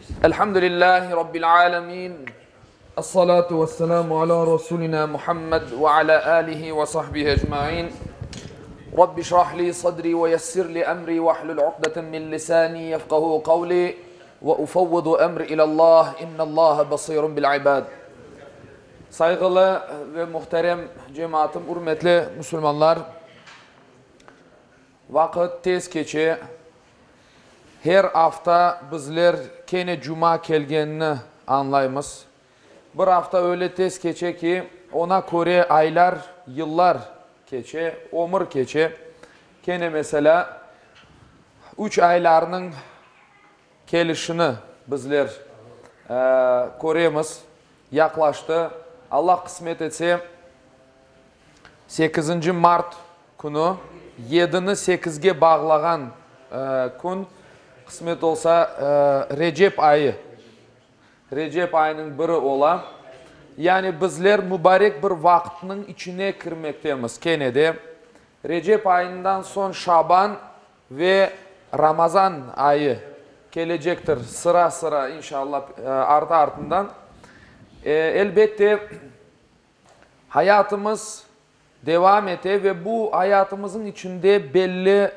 Elhamdülillahi Rabbil alemin. Essalatu vesselamu ala Rasulina Muhammed ve ala alihi ve sahbihi ecmain. Rabbi şrah li sadri ve yessir li emri ve ahlul uqdeten min lisani yefqahu qavli ve ufevvidu emri ilallah innallaha basirun bil ibad. Sayğılı ve muhterem cemaatım, ürmetli musulmanlar, vaqıt tez keçe. Her afta bizler kene cuma kelgenini añlaymız. Bir afta öyle tez keçe ki, oña köre aylar, yıllar keçe, ömür keçe. Kene, meselâ, üç aylarnıñ kelişini bizler köremiz, yaqlaştı. Allah qısmet etse, sekizinci mart künü, yedini sekizge bağlağan kün, qısmet olsa, Recep ayı, Recep ayınıñ biri ola. Yani bizler mubarek bir vaqıtnıñ içine kirmektemiz kene de. Recep ayından soñ Şaban ve Ramazan ayı kelecektir sıra-sıra, inşallah, ardı-artından. Elbette, hayatımız devam ete ve bu hayatımızın içinde belli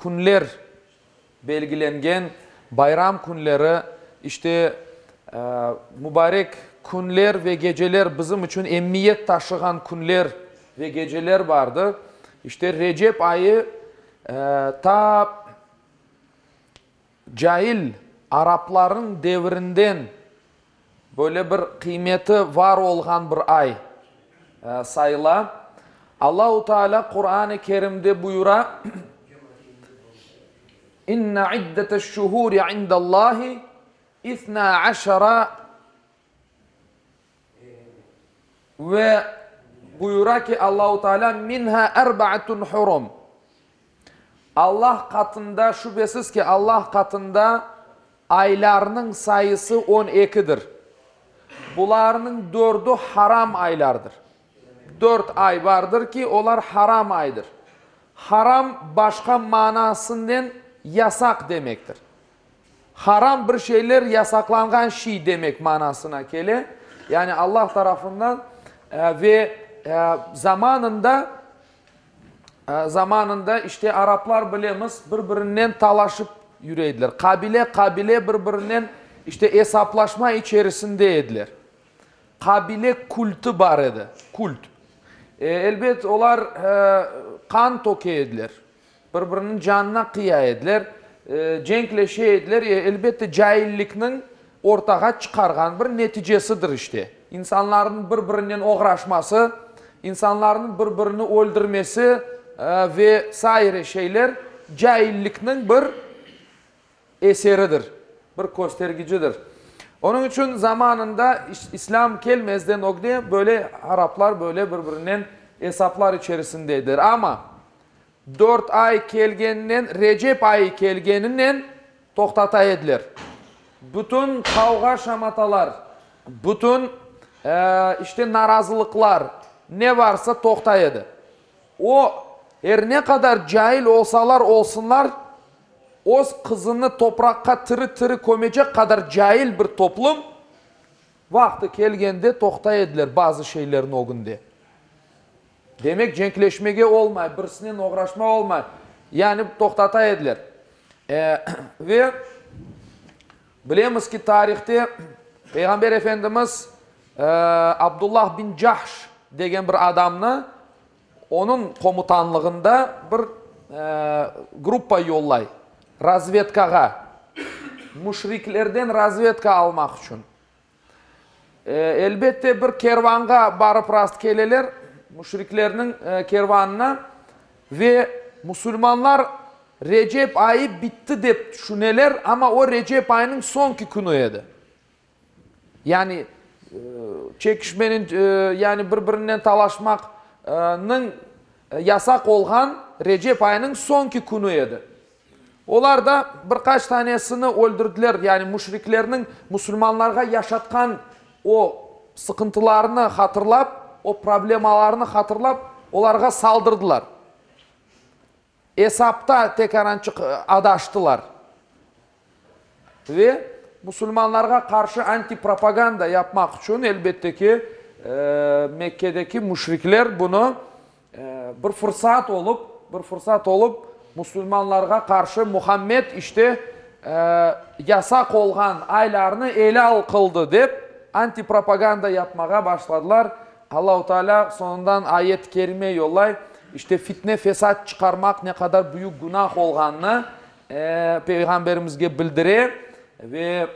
künler belgilengen, bayram künleri, işte, mubarek künler ve geceler, bizim içün emiyet taşığan künler ve geceler bardır. İşte, Recep ayı ta cail araplarnıñ devrinden böyle bir qıymeti var olğan bir ay sayıla. Allahu Teala Quran-ı Kerimde buyura, İnne iddeteş-şuhuri indallahi isna aşara Ve buyura ki, Allahu Teala, Minha erbaatun hurum. Allah qatında, şübesiz ki, Allah qatında aylarnıñ sayısı on ekidir. Bularnıñ dördü haram aylardır. Dört ay vardır ki, olar haram aydır. Haram başqa manasınen yasaq demektir. Haram bir şeyler yasaqlanğan şiy demek manasına kele. Yani Allah tarafından ve zamanında zamanında işte araplar bilemiz bir-birinen talaşıp yüre ediler. Qabile qabile bir-birinen işte esaplaşma içerisinde ediler. Qabile kültü bar edi, kult. Elbet olar qan töke ediler. Bir-biriniñ canına qıya ediler, cenkleşe ediler. Elbette, caillikniñ ortağa çıqarğan bir neticesidir işte. İnsanlarnıñ bir-birinen oğraşması, insanlarnıñ bir-birini öldürmesi ve saire şeyler caillikniñ bir eseridir, bir köstergicidir. Onıñ içün zamanında İslâm kelmezden ögde böyle araplar böyle bir-birinen esaplar içerisinde ediler. Amma Dört ay kelgeninen, Recep ayı kelgeninen toqtata ediler. Bütün qavğa-şamatalar, bütün, işte, narazılıqlar, ne varsa toqtay edi. O, er ne qadar cail olsalar olsunlar, öz qızını topraqqa tiri-tiri kömecek qadar cail bir toplum, vaqtı kelgende toqtay ediler bazı şeylerniñ ögünde. Demek, cenkleşmege olmay, birisinen oğraşma olmay. Yani toqtata ediler. Ve bilemiz ki, tarihte Peyğamber Efendimiz Abdullah bin Cahş degen bir adamnı onıñ komutanlığında bir gruppa yollay razvedkağa, müşriklerden razvedka almaq içün. Elbette, bir kervanğa barıp rast keleler, müşriklerniñ kervanına, ve musulmanlar Recep ayı bitti dep tüşüneler, amma o Recep ayınıñ soñki künü edi. Yani, çekişmeniñ, yani bir-birinen talaşmaqnıñ yasaq olğan Recep ayınıñ soñki künü edi. Olar da bir qaç tanesini öldürdiler, yani müşriklerniñ musulmanlarğa yaşatqan o sıqıntılarını hatırlap, o problemalarını hatırlap, olarğa saldırdılar. Esapta tekarançıq adaştılar. Ve. musulmanlarğa qarşı antipropaganda yapmaq içün, elbette ki, Mekkedeki müşrikler bunı bir fırsat olıp, bir fırsat olıp, musulmanlarğa qarşı Muhammed işte yasaq olğan aylarnı elâl qıldı dep, antipropaganda yapmağa başladılar. Allahu Teala soñundan ayet-i kerime yollay, işte fitne-fesat çıqarmaq ne qadar büyük günah olğanını Peyğamberimizge bildire ve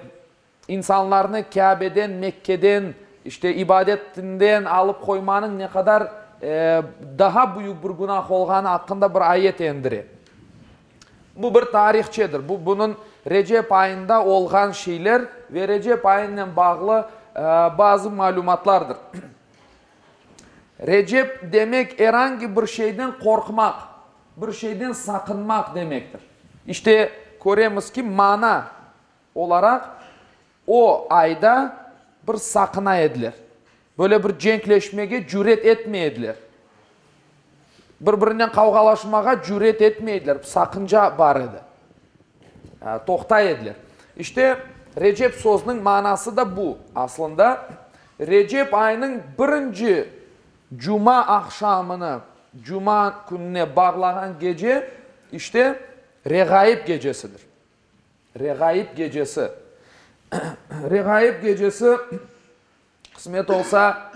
insanlarnı Kâbeden, Mekkeden, işte ibadetinden alıp qoymanıñ ne qadar daha büyük bir günah olğanı aqqında bir ayet endire. Bu bir tarihçedir. Bu, bunıñ Recep ayında olğan şeyler ve Recep ayınen bağlı bazı malümatlardır. Recep demek er angi bir şeyden qorqmaq, bir şeyden saqınmaq demektir. İşte, köremiz ki, mana olaraq o ayda bir saqına ediler. Böyle bir cenkleşmege cüret etmey ediler. Bir-birinen qavğalaşmağa cüret etmey ediler, saqınca bar edi. Toqtay ediler. İşte, Recep sözüniñ manası da bu, aslında. Recep ayınıñ birinci cuma aqşamını cuma kününe bağlağan gece, işte, Reğaib gecesidir. Reğaib gecesi. Reğaib gecesi, qısmet olsa,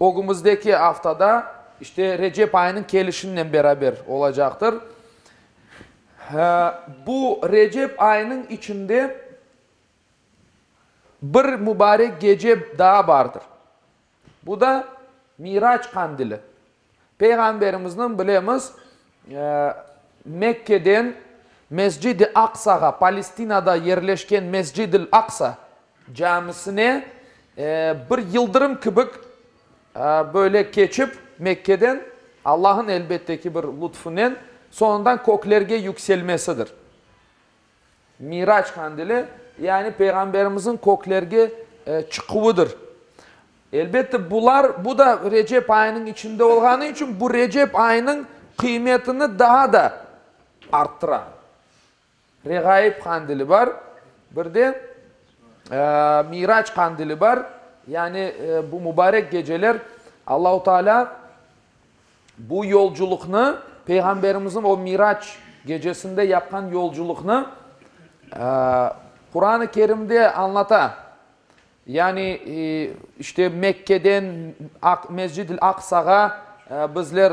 ögümizdeki aftada, işte Recep ayınıñ kelişinen beraber olacaqtır. Bu Recep ayınıñ içinde bir mubarek gece daa bardır. Bu da Mirac qandili. Peyğamberimizniñ, bilemiz, Mekkeden Mescid-i Aqsağa, Palestinada yerleşken Mescid-il Aqsa camisine bir yıldırım kibik böyle keçip Mekkeden, Allah'ın elbette ki bir lutfunen, soñundan köklerge yükselmesidir. Mirac qandili, yani Peyğamberimizniñ köklerge çıquvıdır. Elbette, bular, bu da Recep ayınıñ içinde olğanı içün, bu Recep ayınıñ qıymetini daa da arttıra. Reğaib qandili bar, bir de Mirac qandili bar, yani bu mubarek geceler Allahu Teala Bu yolculıqnı, Peyğamberimizniñ o Mirac gecesinde yapqan yolculıqnı Quran-ı Kerimde añlata. Yani, işte, Mekkeden Mescid-il Aqsağa bizler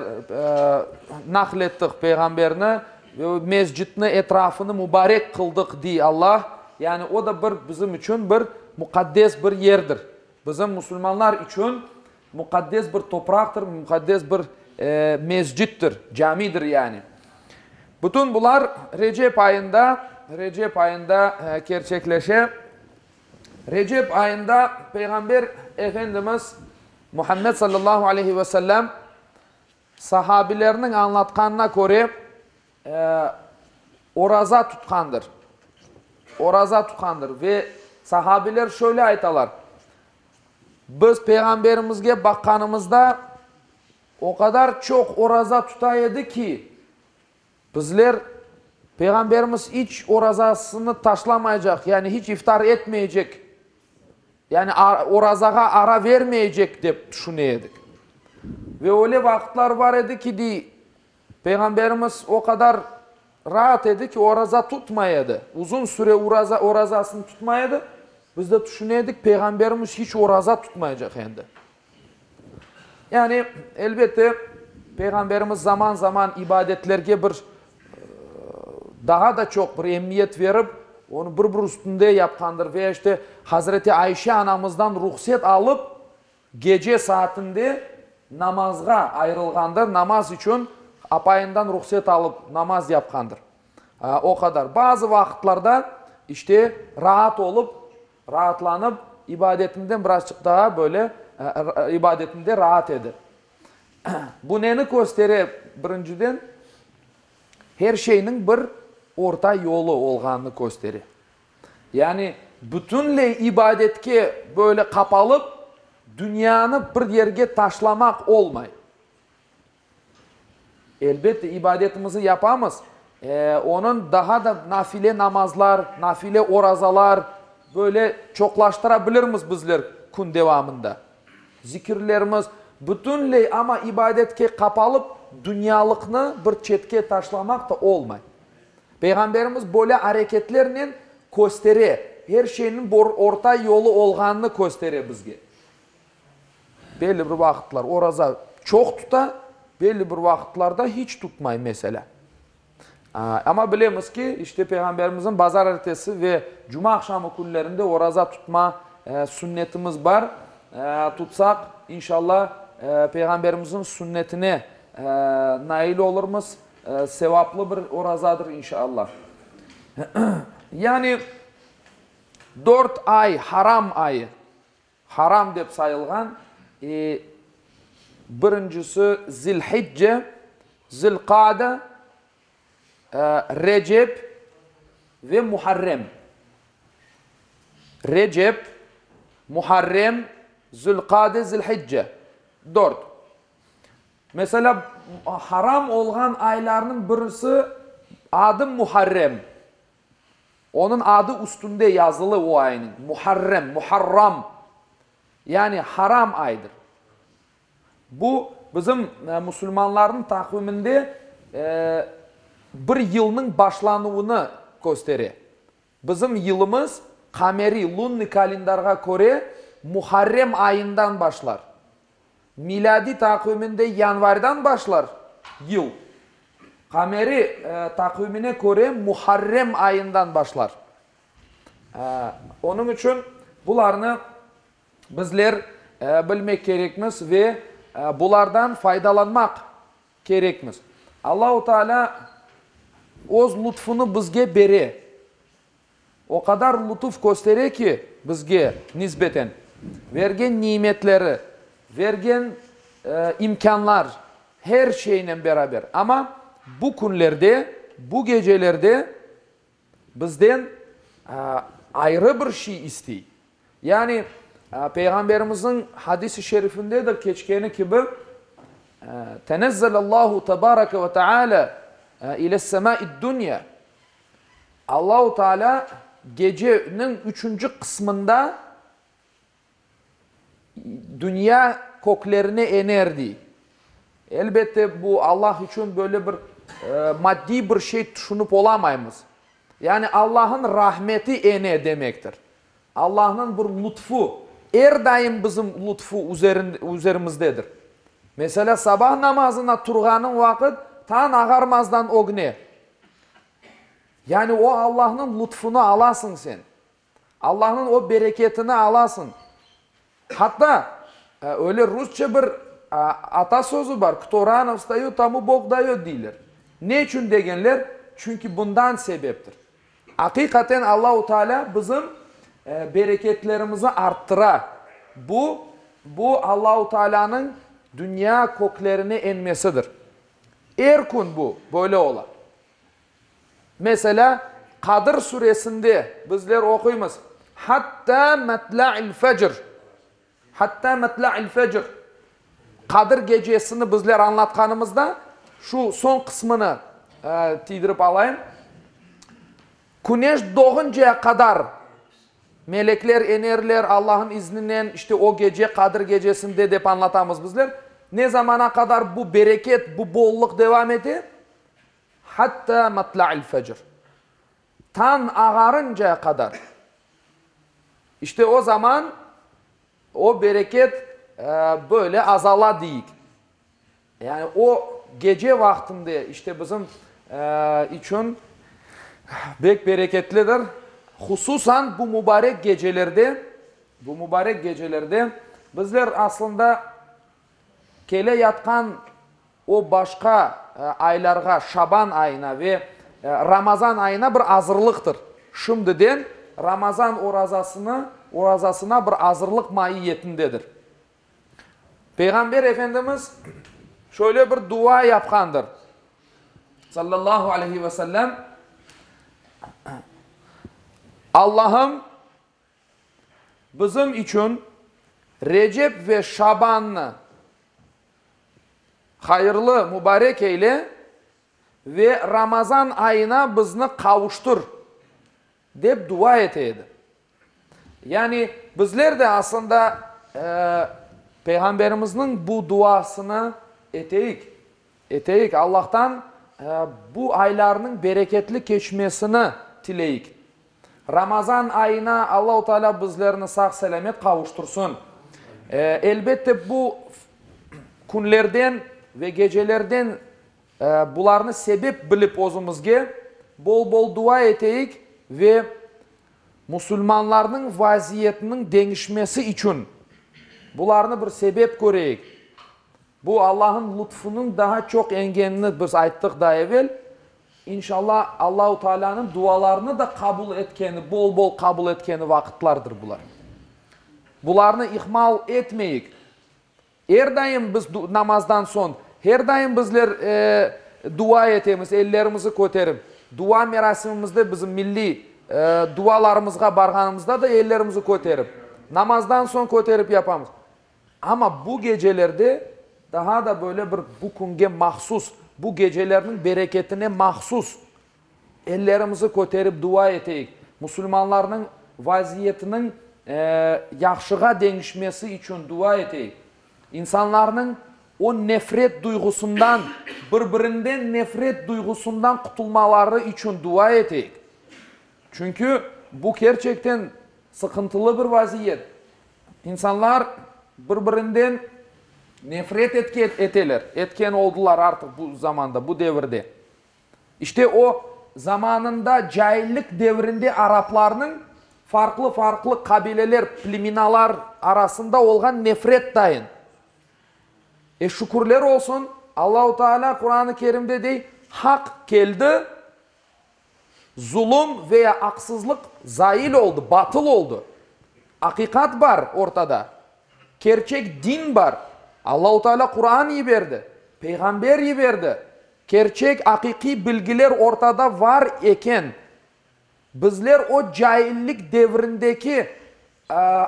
naql ettik Peyğamberni ve mescidni etrafını mubarek qıldıq, dey Allah. Yani, o da bir bizim içün bir muqaddes bir yerdir. Bizim musulmanlar içün Muqaddes bir topraqtır, muqaddes bir mescittir, camidir yani. Bütün bular Recep ayında, Recep ayında kerçekleşe. Recep ayında Peyğamber Efendimiz Muhammed sallallahu aleyhi ve sellem sahabilerniñ añlatqanına köre oraza tutqandır. Oraza tutqandır ve sahabiler şöyle aytalar, Biz Peyğamberimizge baqqanımızda, o qadar çoq oraza tuta edi ki, bizler, Peyğamberimiz iç orazasını taşlamaycaq, yani hiç iftar etmeycek, yani orazağa ara vermeycek dep tüşüne edik. Ve öyle vaqıtlar bar edi ki, dey, Peyğamberimiz o qadar raat edi ki, oraza tutmay edi. Uzun süre orazasını tutmay edi. Biz de tüşüne edik, Peyğamberimiz hiç oraza tutmaycaq endi. Yani, elbette, Peyğamberimiz zaman-zaman ibadetlerge bir daha da çoq bir emiyet verip, onı bir-bir üstünde yapqandır. Ve işte Hazreti Ayşe anamızdan ruhset alıp, Gece saatinde namazğa ayırılğandır, namaz içün apayından ruhset alıp namaz yapqandır. O qadar. Bazı vaqıtlarda işte raat olıp, raatlanıp, ibadetinden birazçıq daa böyle ibadetinde raat edi. Bu neni köstere? Birinciden, her şeyniñ bir orta yolu olğanını köstere. Yani, bütünley ibadetke böyle qapalıp, dünyanı bir yerge taşlamaq olmay. Elbette, ibadetimizi yapamız. Onıñ daha da nafile namazlar, nafile orazalar, böyle çoqlaştıra bilirmiz bizler kün devamında. Zikirlerimiz, bütünley amma ibadetke qapalıp, dünyalıqnı bir çetke taşlamaq da olmay. Peyğamberimiz böyle areketlernen köstere, her şeyniñ bir orta yolu olğanını köstere bizge. Belli bir vaqıtlar oraza çoq tuta, belli bir vaqıtlarda hiç tutmay, meselâ. Amma bilemiz ki, işte Peyğamberimizniñ bazarertesi ve cumaaqşamı künlerinde oraza tutma sünnetimiz bar. Tutsaq, inşallah, Peyğamberimizniñ sünnetine nail olurmız, sevaplı bir orazadır, inşallah. Yani, dört ay haram ayı. Haram dep sayılğan birincisi Zil-Hicce, Zil-Qade, Recep ve Muharrem. Recep, Muharrem, Zül-Qade, Zil-Hicce. Dört. Meselâ, haram olğan aylarnıñ birisi adı Muharrem. Onıñ adı üstünde yazılı o aynıñ, Muharrem, Muharram, yani haram aydır. Bu, bizim musulmanlarnıñ taqviminde bir yılnıñ başlanuvını köstere. Bizim yılımız qameriy, lunnıy kalendarğa köre Muharrem ayından başlar. Milâdiy taqviminde yanvardan başlar yıl, qameriy taqvimine köre muharrem ayından başlar. Onıñ içün bularnı bizler bilmek kerekmiz ve bulardan faydalanmaq kerekmiz. Allahu Teala öz lutfunı bizge bere. O qadar lutuf köstere ki, bizge nisbeten, vergen nimetleri, vergen imkânlar, her şeynen beraber. Amma bu künlerde, bu gecelerde bizden ayrı bir şey istey. Yani, Peyğamberimizniñ hadis-i şerifinde de keçkeni kibi, Tenezzelallahu tebareke ve teala iles-semâid-dünya, Allahu Teala geceniñ üçünci qısmında dünya köklerine ener, dey. Elbette, bu Allah içün böyle bir maddiy bir şey tüşünip olamaymız. Yani Allahnıñ rahmeti ene demektir. Allahnıñ bir lutfu, er daim bizim lutfu üzerimizdedir. Meselâ, sabah namazına turğanıñ vaqıt tañ ağarmazdan ögne. Yani o Allahnıñ lutfunı alasıñ sen. Allahnıñ o bereketini alasıñ. Hatta öyle rusça bir ata sözü bar, Kto rano vstayot, tomu Bog dayot deyler. Ne içün degenler? Çünki bundan sebeptir. Aqiqaten Allahu Teala bizim bereketlerimizi arttıra. Bu, bu Allahu Tealanıñ dünya köklerine enmesidir. Er kün bu böyle ola. Meselâ, Qadır suresinde bizler oquymız, Hattâ matla'il fecr, Hattâ matla'il fecr, Qadır gecesini bizler añlatqanımızda, şu soñ qısmını tiydirip alayım, Küneş doğuncaya qadar Melekler enerler Allahnıñ izninen, işte o gece, Qadir gecesinde, dep añlatamız bizler. Ne zamana qadar bu bereket, bu bollıq devam ete? Hatta matla'il fecr. Tañ ağarıncaya qadar. İşte o zaman o bereket böyle azala deyik. Yani o gece vaqtında işte bizim içün bek bereketlidir. Hususan bu mübarek gecelerde, bu mübarek gecelerde bizler aslında kele yatqan o başqa aylarğa, Şaban ayına ve Ramazan ayına bir azırlıqtır. Şimdiden Ramazan orazasını, orazasına bir azırlıq maiyetindedir. Peyğamber Efendimiz şöyle bir dua yapqandır, sallallahu aleyhi ve sellem, Allahım, bizim içün Recep ve Şabannı hayırlı, mübarek eyle. Ve Ramazan ayına bizni qavuştır, dep dua ete edi. Yani bizler de aslında Peyğamberimizniñ bu duasını eteyik, eteyik, Allahtan bu aylarnıñ bereketli keçmesini tileyik. Ramazan ayına Allahu Teala bizlerni sağ-selâmet qavuştırsın. Elbette, bu künlerden ve gecelerden Bularnı sebep bilip özümizge bol-bol dua eteyik ve musulmanlarnıñ vaziyetiniñ deñişmesi içün bularnı bir sebep köreyik. Bu Allah'ın lutfunıñ daha çoq engenini biz ayttıq daa evel. İnşallah Allahu Teala'nıñ dualarını da qabul etkeni, bol-bol qabul etkeni vaqıtlardır bular. Bularnı ihmal etmeyik. Er daim biz namazdan soñ, her daim bizler dua etemiz, ellerimizi köterip. Dua merasimimizde bizim milliy dualarımızğa barğanımızda da ellerimizi köterip, namazdan soñ köterip yapamız. Amma bu gecelerde daha da böyle bir bu künge mahsus, bu gecelerniñ bereketine mahsus Ellerimizi köterip dua eteyik, musulmanlarnıñ vaziyetiniñ yahşığa deñişmesi içün dua eteyik. İnsanlarnıñ o nefret duyğusından, bir-birinden nefret duyğusından qutulmaları içün dua eteyik. Çünki bu kerçekten sıqıntılı bir vaziyet. İnsanlar bir-birinden nefret eteler, etken oldılar artıq bu zamanda, bu devirde. İşte o, zamanında caillik devrinde araplarnıñ farqlı-farqlı qabileler, plemenalar arasında olğan nefret dayın. E, şükürler olsun, Allahu Teala Quran-ı Kerimde dey, Haq keldi, zulum veya aqsızlıq zail oldı, batıl oldı. Aqiqat bar ortada, kerçek din bar. Allahu Teala Quran yiberdi, peyğamber yiberdi. Kerçek, aqiqiy bilgiler ortada var eken, bizler o caillik devrindeki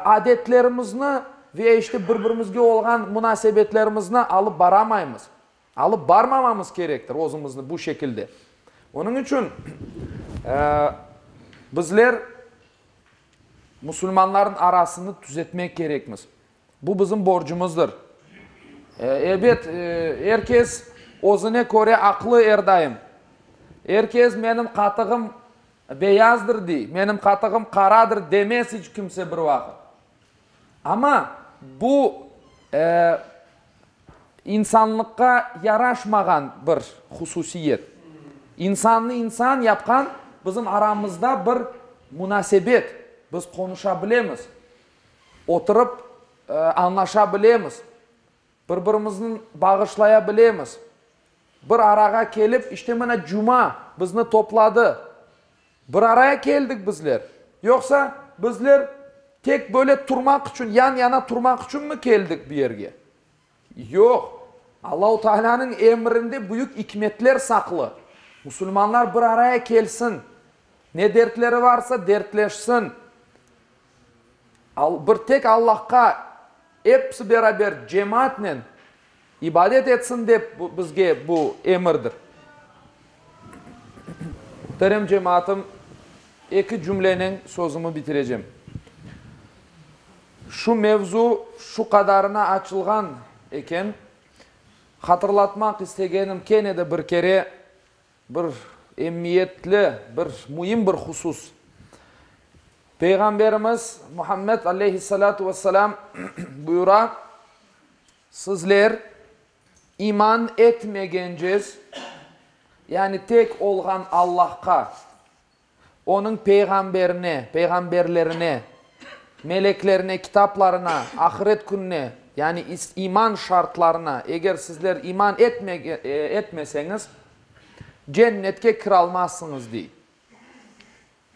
adetlerimizni ve işte bir-birimizge olğan munasebetlerimizni alıp baramaymız. Alıp barmamamız kerektir özümizni bu şekilde. Onıñ içün bizler musulmanların arasını tüzetmek kerekmiz. Bu bizim borcumızdır. Ebet, er kes özüne köre aqlı er daim. Er kes menim qatığım beyazdır dey, menim qatığım qaradır demez iç kimse bir vaqıt. Amma bu insanlıqqa yaraşmağan bir hususiyet. İnsannı insan yapqan bizim aramızda bir munasebet, biz qonuşa bilemiz. Oturıp añlaşa bilemiz, bir-birimizni bağışlaya bilemiz. Bir arağa kelip, işte mına cuma bizni topladı. Bir araya keldik bizler. Yoqsa bizler tek böyle turmaq içün, yan-yana turmaq içünmi keldik bu yerge? Yoq. Allahu Tealânıñ emrinde büyük ikmetler saqlı. Musulmanlar bir araya kelsin, ne dertleri varsa dertleşsin. Bir tek Allahqa episi beraber cemaatnen ibadet etsin dep bizge bu emirdir. Muhterem cemaatım, eki cümlenen sözümi bitirecem. Şu mevzu şu qadarına açılğan eken, hatırlatmaq istegenim kene de bir kere Bir emiyetli, bir müim bir husus. Peyğamberimiz Muhammed aleyhissalâtu vesselâm buyura, Sizler iman etmegencez, yani tek olğan Allahqa, Onıñ peyğamberine, peyğamberlerine, meleklerine, kitaplarına, ahiret kününe, yani iman şartlarına, eger sizler iman etmeseñiz, cennetke kiralmazsıñız, dey.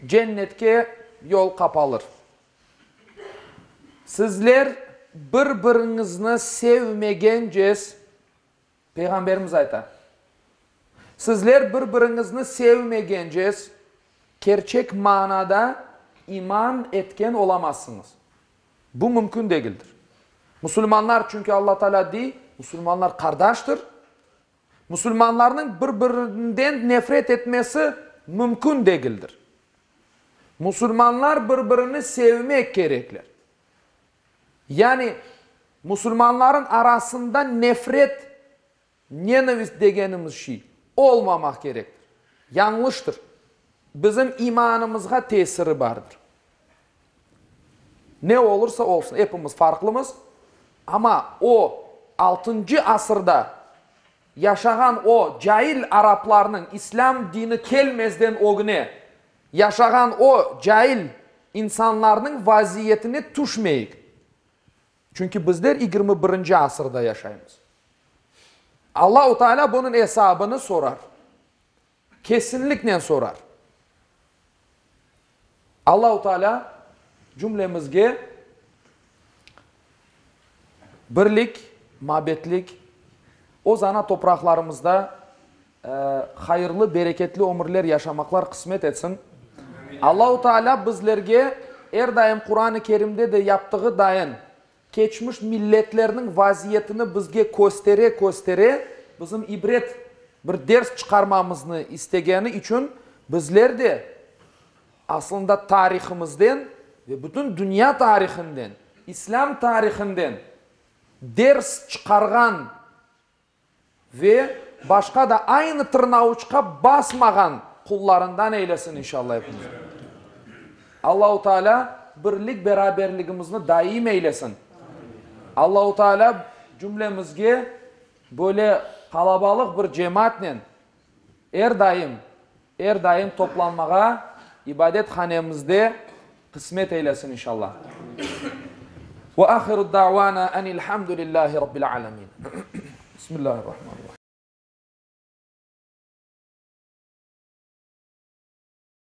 Cennetke yol qapalır. Sizler bir-biriñizni sevmegencez, Peyğamberimiz ayta, Sizler bir-biriñizni sevmegencez, kerçek manada iman etken olamazsıñız. Bu mümkün degildir. Musulmanlar, çünki Alla Taalâ dey, musulmanlar qardaştır. Musulmanlarnıñ bir-birinden nefret etmesi mümkün degildir. Musulmanlar bir-birini sevmek kerekler. Yani, musulmanların arasında nefret, nenavist degenimiz şey, olmamaq kerektir. Yañlıştır. Bizim imanımızğa tesiri bardır. Ne olursa olsun, epimiz farqlımız, amma o altıncı asırda yaşağan o cail araplarnıñ islâm dini kelmezden ögüne yaşağan o cail insanlarnıñ vaziyetine tüşmeyik. Çünki bizler 21-nci asırda yaşaymız. Allahu Teala bunıñ esabını sorar. Kesinliknen sorar. Allahu Teala cümlemizge birlik, mabetlik, öz ana topraqlarımızda hayırlı, bereketli ömürler yaşamaqlar qısmet etsin. Allahu Teala bizlerge er daim Quran-ı Kerimde de yaptığı dayın Keçmiş milletlerniñ vaziyetini bizge köstere-köstere, bizim ibret, bir ders çıqarmamıznı istegeni içün bizler de aslında tarihimizden ve bütün dünya tarihinden, İslâm tarihinden ders çıqarğan Ve başqa da aynı tırnavuçqa basmağan qullarından eylesin inşallah epimizni. Allahu Teala birlik beraberligimizni daim eylesin. Allahu Teala cümlemizge böyle qalabalıq bir cemaatnen er daim, er daim toplanmağa ibadet hanemizde qısmet eylesin inşallah. Ve ahiru davana enilhamdülillahi rabbil alemin. Bismillahirrahmanirrahim.